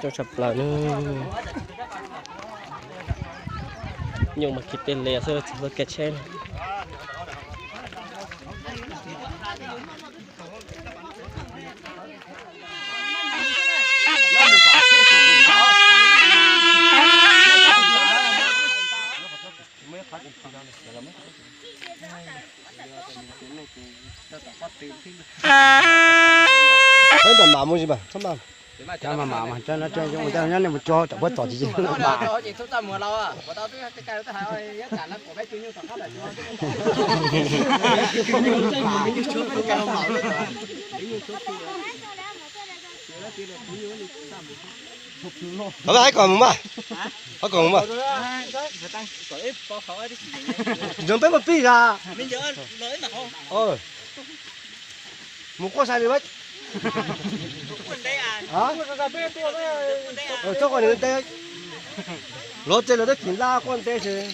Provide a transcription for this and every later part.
Coob tshaj plaws na. Nyuj mas khiav tej li xwb tsis txawj kav tsheb na. Peb mam mam mus tsis mas, txhob mam. Cov mam mam mas cov no cov zoo cov nyob nej mus tso cov puab txom tsis tsis mam. Qhov haib kom mus mas, qhov kom mus mas. Zoo peb mus pij zas. Mus quaj sai li. Txhob quaj ntev, luag tsev luag twb thim laj quaj ntev ces.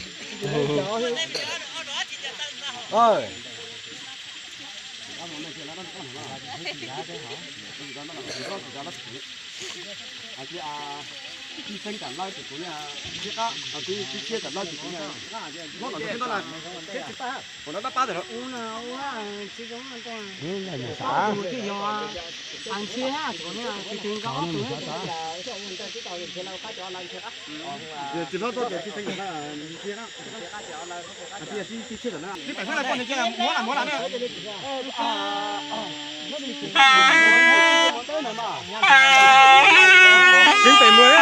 Tsis pem mus.